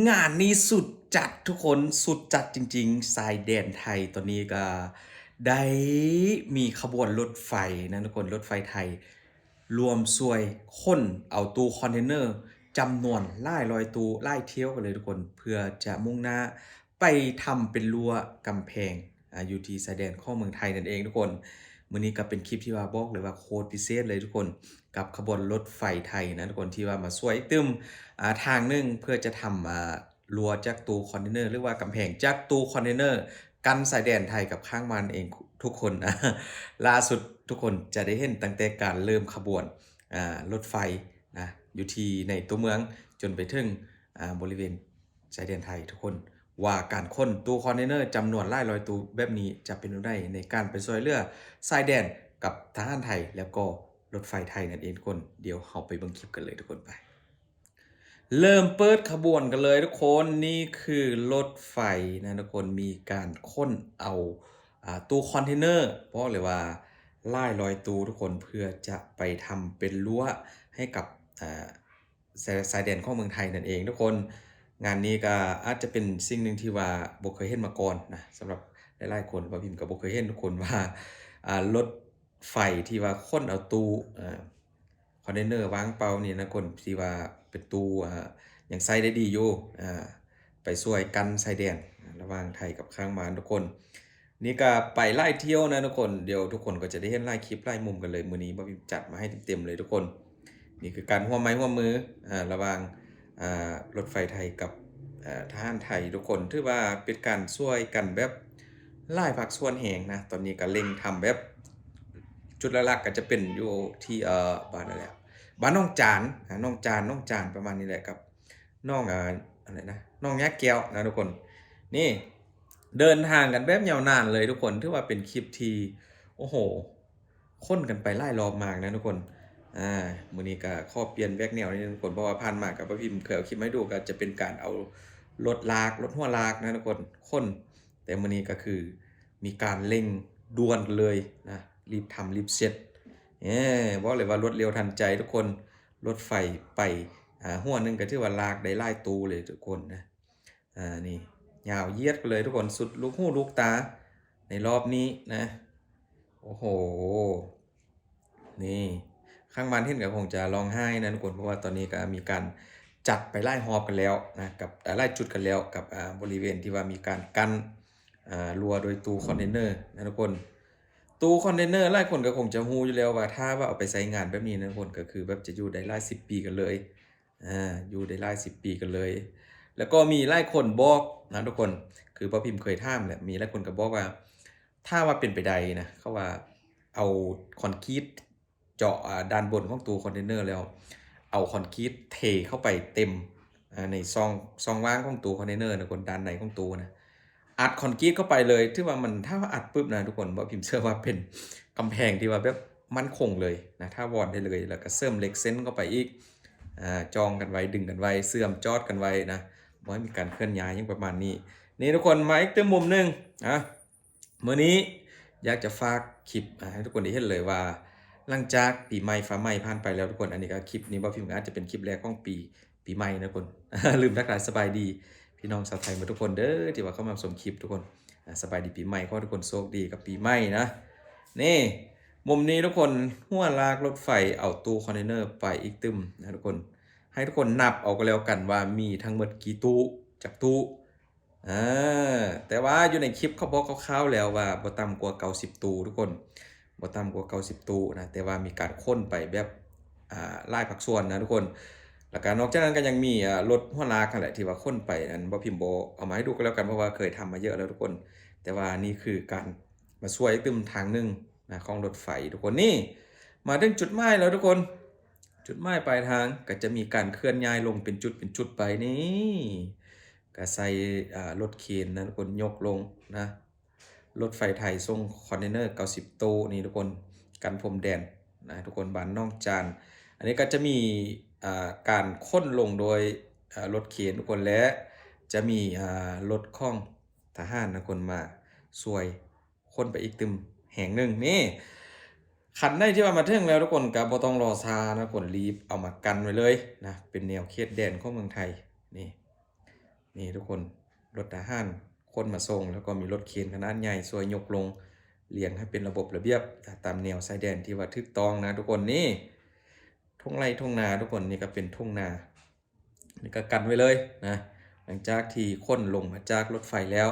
ງານນີ້ສຸດຈັດທຸກຄົນ, ສຸດຈັດຈິງໆ. ຊາຍແດນໄທຕອນນີ້ກໍໄດ້ມີຂະບວນລົດໄຟນະທຸກຄົນ, ລົດໄຟໄທລວມຊ່ວຍຂົນເອົາຕູ້ຄອນເທນເນີຈຳນວນຫຼາຍຮ້ອຍຕູ້, ຫຼາຍຖ້ຽວກັນເລີຍທຸກຄົນ, ເພື່ອຈະມຸ່ງໜ້າໄປທຳເປັນຮົ້ວກຳແພງ ອາ ຢູ່ທີ່ຊາຍແດນຂອງເມືອງໄທນັ້ນເອງທຸກຄົນ. ມື້ນີ້ກໍເປັນຄລິບທີ່ວ່າບອກເລີຍວ່າໂຄດພິເສດເລີຍທຸກຄົນ, ກັບຂະບວນລົດໄຟໄທນະທຸກຄົນ ທີ່ວ່າມາຊ່ວຍຕື່ມ ອາ ທາງໜຶ່ງເພື່ອຈະທຳ ອາ ຮົ້ວຈາກຕູ້ຄອນເທນເນີ ຫຼືວ່າກຳແພງຈາກຕູ້ຄອນເທນເນີ ກັ້ນຊາຍແດນໄທກັບຂ້າງມານເອງທຸກຄົນ. ລ່າສຸດທຸກຄົນຈະໄດ້ເຫັນຕັ້ງແຕ່ການເລີ່ມຂະບວນ ອາ ລົດໄຟນະ ຢູ່ທີ່ໃນຕົວເມືອງ ຈົນໄປເຖິງ ອາ ບໍລິເວນ ຊາຍແດນໄທທຸກຄົນ, ວ່າການຂົນຕູ້ຄອນເທນເນີຈຳນວນຫຼາຍຮ້ອຍຕູ້ແບບນີ້ຈະເປັນແນວໃດ ໃນການໄປຊ່ວຍເຫຼືອຊາຍແດນກັບທະຫານໄທ ແລ້ວກໍລົດໄຟໄທນັ້ນເອງທຸກຄົນ. ດຽວເຮົາໄປເບິ່ງຄລິບກັນເລີຍທຸກຄົນ, ໄປ ເລີ່ມເປີດຂະບວນກັນເລີຍທຸກຄົນ. ນີ້ຄືລົດໄຟນະທຸກຄົນ, ມີການຂົນເອົາ ອາ ຕູ້ຄອນເທນເນີ ບອກເລີຍວ່າຫຼາຍຮ້ອຍຕູ້ທຸກຄົນ ເພື່ອຈະໄປທຳເປັນຮົ້ວໃຫ້ກັບ ອາ ຊາຍ ຊາຍແດນຂອງເມືອງໄທນັ້ນເອງທຸກຄົນ. ງານນີ້ກໍອາດຈະເປັນສິ່ງໜຶ່ງທີ່ວ່າບໍ່ເຄີຍເຫັນມາກ່ອນນະ ສຳລັບຫຼາຍໆຄົນ. ບ່າວພິມກໍບໍ່ເຄີຍເຫັນທຸກຄົນວ່າ ອາ ລົດໄຟທີ່ວ່າຂົນເອົາຕູ້ ອາ ຄອນເທນເນີວ່າງເປົ່ານີ້ນະທຸກຄົນ ທີ່ວ່າເປັນຕູ້ ອາ ຍັງໃຊ້ໄດ້ດີຢູ່ ອາ ໄປຊ່ວຍກັ້ນຊາຍແດນ ອາ ລະຫວ່າງໄທກັບຂ້າງມານທຸກຄົນ. ນີ້ກໍໄປຫຼາຍຖ້ຽວນະທຸກຄົນ, ດຽວທຸກຄົນກໍຈະໄດ້ເຫັນຫຼາຍຄລິບຫຼາຍມຸມກັນເລີຍ. ມື້ນີ້ບ່າວພິມຈັດມາໃຫ້ເຕັມໆເລີຍທຸກຄົນ. ນີ້ຄືການຮ່ວມໄມ້ຮ່ວມມື ອາ ລະຫວ່າງ ອາ ລົດໄຟໄທກັບ ອາ ທະຫານໄທທຸກຄົນ, ຖືວ່າເປັນການຊ່ວຍກັນແບບຫຼາຍພາກສ່ວນແຮງນະ. ຕອນນີ້ກໍເລັ່ງທຳແບບ ຈຸດຫຼັກໆກໍຈະເປັນຢູ່ທີ່ ເອີ ບ້ານນັ້ນແຫຼະ ບ້ານໜອງຈານ ອາ ໜອງຈານ ໜອງຈານ ປະມານນີ້ແຫຼະ ກັບ ໜອງ ອາ ອັນໃດນະ ໜອງຍາແກ້ວນະທຸກຄົນ. ນີ້ເດີນທາງກັນແບບຍາວນານເລີຍທຸກຄົນ, ຖືວ່າເປັນຄລິບທີ່ ໂອ້ໂຫ ຂົນກັນໄປຫຼາຍຮອບມາກນະທຸກຄົນ. ອາ ມື້ນີ້ກໍຂໍປ່ຽນແບບແນວໜຶ່ງທຸກຄົນ, ເພາະວ່າຜ່ານມາກັບບ່າວພິມເຄີຍເອົາຄລິບມາໃຫ້ດູ ກໍຈະເປັນການເອົາລົດລາກ ລົດຫົວລາກນະທຸກຄົນ ຂົນ, ແຕ່ມື້ນີ້ກໍຄືມີການເລັ່ງດ່ວນເລີຍນະ, ລີບທຳລີບເສັດ. ເອີ ບອກເລີຍວ່າລວດເລັວທັນໃຈທຸກຄົນ. ລົດໄຟໄປ ອາ ຫົວໜຶ່ງກໍຖືວ່າລາກໄດ້ຫຼາຍຕູ້ເລີຍທຸກຄົນນະ. ອາ ນີ້ຍາວຢຽດໄປເລີຍທຸກຄົນ, ສຸດລູກຫູລູກຕາໃນຮອບນີ້ນະ. ໂອ້ໂຫ ນີ້ຂ້າງບ້ານເຫັນກໍຄົງຈະຮ້ອງໄຫ້ນະທຸກຄົນ, ເພາະວ່າຕອນນີ້ກໍມີການຈັດໄປຫຼາຍຮອບກັນແລ້ວນະ ກັບ ອາ ຫຼາຍຈຸດກັນແລ້ວ ກັບ ອາ ບໍລິເວນທີ່ວ່າມີການກັ້ນ ອາ ຮົ້ວໂດຍຕູ້ຄອນເທນເນີນະທຸກຄົນ. ຕູ້ຄອນເທນເນີຫຼາຍຄົນກໍຄົງຈະຮູ້ຢູ່ແລ້ວວ່າ ຖ້າວ່າເອົາໄປໃຊ້ງານແບບນີ້ນະທຸກຄົນ ກໍຄືແບບຈະຢູ່ໄດ້ຫຼາຍສິບປີກັນເລີຍ. ອາ ຢູ່ໄດ້ຫຼາຍສິບປີກັນເລີຍ. ແລ້ວກໍມີຫຼາຍຄົນບອກນະທຸກຄົນ, ຄືບ່າວພິມເຄີຍຖາມແຫຼະ, ມີຫຼາຍຄົນກໍບອກວ່າ ຖ້າວ່າເປັນໄປໄດ້ນະ ເຂົາວ່າເອົາຄອນກຣີດເຈາະ ອາ ດ້ານບົນຂອງຕູ້ຄອນເທນເນີແລ້ວ ເອົາຄອນກຣີດເທເຂົ້າໄປເຕັມ ອາ ໃນຊ່ອງ ຊ່ອງວ່າງຂອງຕູ້ຄອນເທນເນີນະທຸກຄົນ, ດ້ານໃນຂອງຕູ້ນະ ອັດຄອນກຣີດເຂົ້າໄປເລີຍ. ຖືວ່າມັນ ຖ້າວ່າອັດປຶບນະທຸກຄົນ, ບ່າວພິມເຊື່ອວ່າເປັນກຳແພງທີ່ວ່າແບບໝັ້ນຄົງເລີຍນະ, ຖາວອນໄດ້ເລີຍ. ແລ້ວກໍເສີມເຫຼັກເສັ້ນເຂົ້າໄປອີກ ອາ ຈອງກັນໄວ້ ດຶງກັນໄວ້ ເຊື່ອມຈອດກັນໄວ້ນະ, ບໍ່ໃຫ້ມີການເຄື່ອນຍ້າຍຫຍັງປະມານນີ້. ນີ້ທຸກຄົນ, ມາອີກຕື່ມມຸມໜຶ່ງ ອາ ມື້ນີ້ຢາກຈະຝາກຄລິບ ອາ ໃຫ້ທຸກຄົນໄດ້ເຫັນເລີຍວ່າ ຫຼັງຈາກປີໃໝ່ຟ້າໃໝ່ຜ່ານໄປແລ້ວທຸກຄົນ, ອັນນີ້ກໍຄລິບນີ້ ບ່າວພິມ ກໍອາດຈະເປັນຄລິບແລກຂອງປີ ປີໃໝ່ນະທຸກຄົນ. ລືມທັກທາຍສະບາຍດີພີ່ນ້ອງຊາວໄທໝົດທຸກຄົນເດີ ທີ່ວ່າເຂົ້າມາຊົມຄລິບທຸກຄົນ. ອາ ສະບາຍດີປີໃໝ່, ຂໍໃຫ້ທຸກຄົນໂຊກດີກັບປີໃໝ່ນະ. ນີ້ ມຸມນີ້ທຸກຄົນ, ຫົວລາກລົດໄຟເອົາຕູ້ຄອນເທນເນີໄປອີກຕື່ມນະທຸກຄົນ. ໃຫ້ທຸກຄົນນັບເອົາກໍແລ້ວກັນວ່າມີທັງໝົດກີ່ຕູ້ ຈັກຕູ້. ອາ ແຕ່ວ່າຢູ່ໃນຄລິບເຂົາບອກຄ່າວໆແລ້ວວ່າບໍ່ຕ່ຳກວ່າເກົ້າສິບຕູ້ທຸກຄົນ, ບໍ່ຕ່ຳກວ່າເກົ້າສິບຕູ້ນະ, ແຕ່ວ່າມີການຂົນໄປແບບ ອາ ຫຼາຍພາກສ່ວນນະທຸກຄົນ. ແລ້ວກໍນອກຈາກນັ້ນກໍຍັງມີ ອາ ລົດຫົວລາກຫັ້ນແຫຼະ ທີ່ວ່າຂົນໄປ, ອັນ ບ່າວພິມບໍ່ເອົາມາໃຫ້ດູກໍແລ້ວກັນ ເພາະວ່າເຄີຍທຳມາເຍອະແລ້ວທຸກຄົນ. ແຕ່ວ່ານີ້ຄືການມາຊ່ວຍຕື່ມທາງໜຶ່ງນະ ຂອງລົດໄຟທຸກຄົນ. ນີ້ມາເຖິງຈຸດໝາຍແລ້ວທຸກຄົນ, ຈຸດໝາຍປາຍທາງກໍຈະມີການເຄື່ອນຍ້າຍລົງເປັນຈຸດເປັນຈຸດໄປ. ນີ້ກໍໃສ່ ອາ ລົດເຄນນະທຸກຄົນ ຍົກລົງນະ. ລົດໄຟໄທສົ່ງຄອນເທນເນີເກົ້າສິບຕູ້ນີ້ທຸກຄົນ, ກັນພົມແດນນະທຸກຄົນ, ບ້ານໜອງຈານ. ອັນນີ້ກໍຈະມີ ອາ ການຂົນລົງໂດຍ ອາ ລົດເຄນທຸກຄົນ ແລະ ຈະມີ ອາ ລົດຂອງທະຫານນະທຸກຄົນ ມາຊ່ວຍຂົນໄປອີກຕື່ມແຫ່ງໜຶ່ງ. ນີ້ ຄັນໃດທີ່ວ່າມາເຖິງແລ້ວທຸກຄົນ ກໍບໍ່ຕ້ອງລໍຊ້ານະທຸກຄົນ, ລີບເອົາມາກັ້ນໄວ້ເລີຍນະ, ເປັນແນວເຂດແດນຂອງເມືອງໄທ. ນີ້ ນີ້ທຸກຄົນ ລົດທະຫານຂົນມາສົ່ງ ແລ້ວກໍມີລົດເຄນຂະໜາດໃຫຍ່ຊ່ວຍຍົກລົງ ລຽງໃຫ້ເປັນລະບົບລະບຽບ ຕາມແນວຊາຍແດນທີ່ວ່າຖືກຕ້ອງນະທຸກຄົນ. ນີ້ທົ່ງໄຮ່ທົ່ງນາທຸກຄົນ ນີ້ກໍເປັນທົ່ງນາ ນີ້ກໍກັນໄວ້ເລີຍນະ. ຫຼັງຈາກທີ່ຂົນລົງມາຈາກລົດໄຟແລ້ວ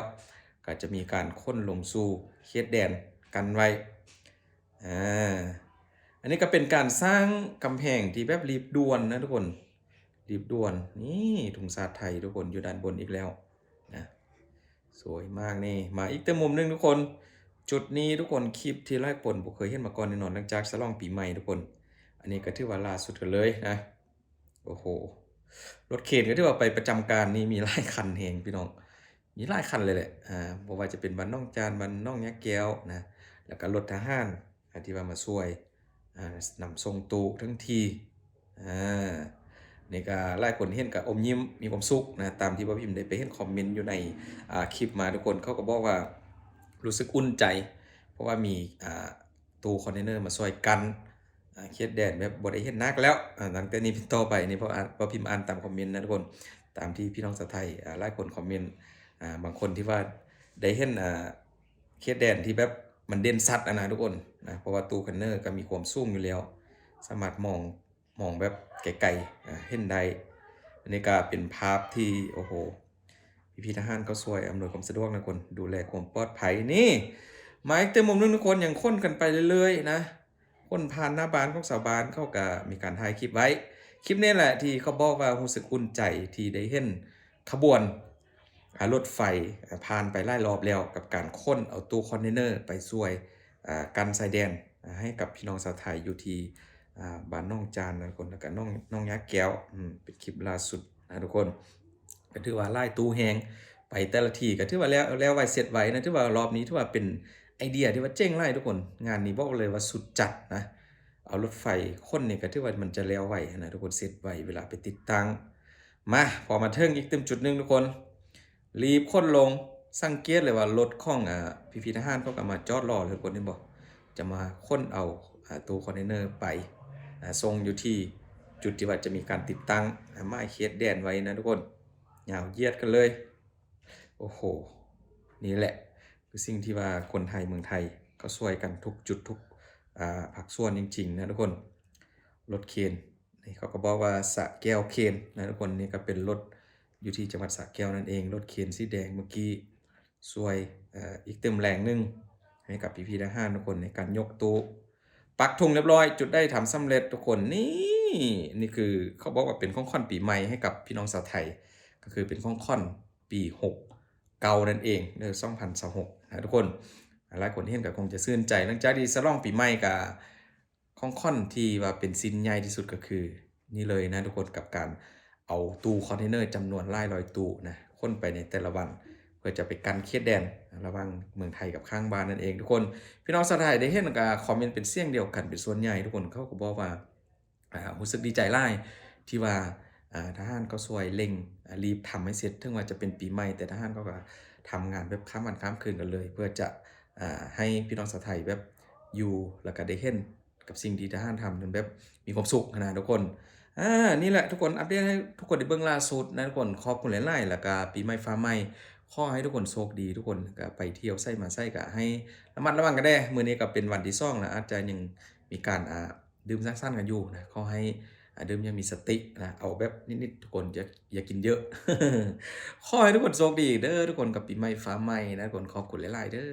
ກໍຈະມີການຂົນລົງສູ່ເຂດແດນກັນໄວ້. ອາ ອັນນີ້ກໍເປັນການສ້າງກຳແພງທີ່ແບບລີບດ່ວນນະທຸກຄົນ ລີບດ່ວນ. ນີ້ ທຸງຊາດໄທທຸກຄົນ ຢູ່ດ້ານບົນອີກແລ້ວນະ ສວຍມາກນີ້. ມາອີກແຕ່ມຸມໜຶ່ງທຸກຄົນ ຈຸດນີ້ທຸກຄົນ ຄລິບທີ່ຫຼາຍຄົນບໍ່ເຄີຍເຫັນມາກ່ອນແນ່ນອນ ຫຼັງຈາກສະຫຼອງປີໃໝ່ທຸກຄົນ. ອັນນີ້ກໍຖືວ່າລ່າສຸດກັນເລີຍນະ. ໂອ້ໂຫ ລົດເຄນກໍຖືວ່າໄປປະຈຳການນີ້ມີຫຼາຍຄັນແຮງພີ່ນ້ອງ ມີຫຼາຍຄັນເລີຍແຫຼະ. ອາ ບໍ່ວ່າຈະເປັນບ້ານໜອງຈານ ບ້ານໜອງຍາແກ້ວນະ ແລ້ວກໍລົດທະຫານ ອາ ທີ່ວ່າມາຊ່ວຍ ອາ ນຳສົ່ງຕູ້ທັງທີ. ອາ ນີ້ກໍຫຼາຍຄົນເຫັນກໍອົມຍິ້ມມີຄວາມສຸກນະ ຕາມທີ່ບ່າວພິມໄດ້ໄປເຫັນຄອມເມັນຢູ່ໃນ ອາ ຄລິບມາ ທຸກຄົນເຂົາກໍບອກວ່າຮູ້ສຶກອຸ່ນໃຈ ເພາະວ່າມີ ອາ ຕູ້ຄອນເທນເນີມາຊ່ວຍກັນ ອາ ເຂດແດນແບບບໍ່ໄດ້ເຫັນໜັກແລ້ວ. ອາ ຕັ້ງແຕ່ນີ້ເປັນຕໍ່ໄປນີ້ ເພາະວ່າບ່າວພິມອ່ານຕາມຄອມເມັນນະທຸກຄົນ ຕາມທີ່ພີ່ນ້ອງຊາວໄທ ອາ ຫຼາຍຄົນຄອມເມັນ ອາ ບາງຄົນທີ່ວ່າໄດ້ເຫັນ ອາ ເຂດແດນທີ່ແບບມັນເດັ່ນຊັດຫັ້ນນະທຸກຄົນນະ ເພາະວ່າຕູ້ຄອນເທນເນີກໍມີຄວາມສູງຢູ່ແລ້ວ ສາມາດມອງ ມອງແບບໄກໆ ອາ ເຫັນໄດ້. ອັນນີ້ກໍເປັນພາບທີ່ ໂອ້ໂຫ ພີ່ໆທະຫານເຂົາຊ່ວຍອຳນວຍຄວາມສະດວກນະທຸກຄົນ ດູແລຄວາມປອດໄພ. ນີ້ ມາອີກແຕ່ມຸມໜຶ່ງທຸກຄົນ ຍັງຂົນກັນໄປເລື້ອຍໆນະ ຂົນຜ່ານໜ້າບ້ານຂອງຊາວບ້ານ ເຂົາກໍມີການຖ່າຍຄລິບໄວ້. ຄລິບນີ້ແຫຼະທີ່ເຂົາບອກວ່າຮູ້ສຶກອຸ່ນໃຈທີ່ໄດ້ເຫັນຂະບວນ ອາ ລົດໄຟ ອາ ຜ່ານໄປຫຼາຍລອບແລ້ວ ກັບການຂົນເອົາຕູ້ຄອນເທນເນີໄປຊ່ວຍ ອາ ກັນຊາຍແດນ ອາ ໃຫ້ກັບພີ່ນ້ອງຊາວໄທຢູ່ທີ່ ອາ ບ້ານໜອງຈານນະທຸກຄົນ ແລ້ວກໍໜອງ ໜອງຍາແກ້ວ. ອືມ ເປັນຄລິບລ່າສຸດນະທຸກຄົນ ກໍຖືວ່າຫຼາຍຕູ້ແຮງ ໄປແຕ່ລະທີ່ກໍຖືວ່າແລ້ວ ແລ້ວໄວເສັດໄວນະ. ຖືວ່າລອບນີ້ຖືວ່າເປັນໄອເດຍທີ່ວ່າເຈັງຫຼາຍທຸກຄົນ ງານນີ້ບອກເລີຍວ່າສຸດຈັດນະ. ເອົາລົດໄຟຂົນນີ້ກໍຖືວ່າມັນຈະແລ້ວໄວຫັ້ນນະທຸກຄົນ ເສັດໄວເວລາໄປຕິດຕັ້ງ. ມາ ພໍມາເຖິງອີກຕື່ມຈຸດໜຶ່ງທຸກຄົນ ລີບຂົນລົງ ສັງເກດເລີຍວ່າລົດຂອງ ອາ ພີ່ໆທະຫານເຂົາກໍມາຈອດລໍເລີຍທຸກຄົນ ເຫັນບໍ່ ຈະມາຂົນເອົາ ອາ ຕູ້ຄອນເທນເນີໄປ ອາ ສົ່ງຢູ່ທີ່ຈຸດທີ່ວ່າຈະມີການຕິດຕັ້ງ ອາ ໝາຍເຂດແດນໄວ້ນະທຸກຄົນ ຍາວຢຽດກັນເລີຍ. ໂອ້ໂຫ ນີ້ແຫຼະຄືສິ່ງທີ່ວ່າຄົນໄທເມືອງໄທເຂົາຊ່ວຍກັນທຸກຈຸດທຸກ ອາ ພາກສ່ວນຈິງໆນະທຸກຄົນ. ລົດເຄນ ນີ້ເຂົາກໍບອກວ່າສະແກ້ວເຄນນະທຸກຄົນ ນີ້ກໍເປັນລົດຢູ່ທີ່ຈັງຫວັດສະແກ້ວນັ້ນເອງ ລົດເຄນສີແດງເມື່ອກີ້ ຊ່ວຍ ເອີ ອີກຕື່ມແຮງໜຶ່ງໃຫ້ກັບພີ່ໆທະຫານທຸກຄົນໃນການຍົກຕູ້ ປັກທຸງລຽບຮ້ອຍ ຈຸດໄດ້ທຳສຳເລັດທຸກຄົນ. ນີ້ ນີ້ຄືເຂົາບອກວ່າເປັນຂອງຂວັນປີໃໝ່ໃຫ້ກັບພີ່ນ້ອງຊາວໄທ ກໍຄືເປັນຂອງຂວັນປີຫົກເກົ້ານັ້ນເອງເດີ ສອງພັນຊາວຫົກນະທຸກຄົນ. ຫຼາຍຄົນເຫັນກໍຄົງຈະຊື່ນໃຈ ຫຼັງຈາກທີ່ສະຫຼອງປີໃໝ່ກໍ ຂອງຂວັນທີ່ວ່າເປັນຊິ້ນໃຫຍ່ທີ່ສຸດກໍຄືນີ້ເລີຍນະທຸກຄົນ ກັບການເອົາຕູ້ຄອນເທນເນີຈຳນວນຫຼາຍຮ້ອຍຕູ້ນະ ຂົນໄປໃນແຕ່ລະວັນ ເພື່ອຈະໄປກັນເຂດແດນລະຫວ່າງເມືອງໄທກັບຂ້າງບ້ານນັ້ນເອງທຸກຄົນ. ພີ່ນ້ອງຊາວໄທໄດ້ເຫັນກໍຄອມເມັນເປັນສຽງດຽວກັນເປັນສ່ວນໃຫຍ່ ທຸກຄົນເຂົາກໍບອກວ່າ ອາ ຮູ້ສຶກດີໃຈຫຼາຍທີ່ວ່າ ອາ ທະຫານກໍຊ່ວຍເລັ່ງ ອາ ລີບທຳໃຫ້ເສັດ ເຖິງວ່າຈະເປັນປີໃໝ່ ແຕ່ທະຫານເຂົາກໍທຳງານແບບຂ້າມວັນຂ້າມຄືນກັນເລີຍ ເພື່ອຈະ ອາ ໃຫ້ພີ່ນ້ອງຊາວໄທແບບຢູ່ ແລ້ວກໍໄດ້ເຫັນ ກັບສິ່ງທີ່ທະຫານທຳ ຈົນແບບມີຄວາມສຸກຫັ້ນນະທຸກຄົນ. ອາ ນີ້ແຫຼະທຸກຄົນ ອັບເດດໃຫ້ທຸກຄົນໄດ້ເບິ່ງລ່າສຸດນະທຸກຄົນ. ຂອບຄຸນຫຼາຍໆ ແລ້ວກະປີໃໝ່ຟ້າໃໝ່ ຂໍໃຫ້ທຸກຄົນໂຊກດີທຸກຄົນ ກະໄປທ່ຽວໃສມາໃສກະໃຫ້ລະມັດລະວັງກັນແດ່. ມື້ນີ້ກະເປັນວັນທີສອງລະ ອາດຈະຍັງມີການ ອາ ດື່ມສັງສັນກັນຢູ່ນະ ຂໍໃຫ້ ອາ ດື່ມຢ່າງມີສະຕິນະ ເອົາແບບນິດໆ ທຸກຄົນ ຢ່າ ຢ່າກິນເຍີະ. ຂໍໃຫ້ທຸກຄົນໂຊກດີເດີທຸກຄົນ ກັບປີໃໝ່ຟ້າໃໝ່ນະທຸກຄົນ. ຂອບຄຸນຫຼາຍໆເດີ.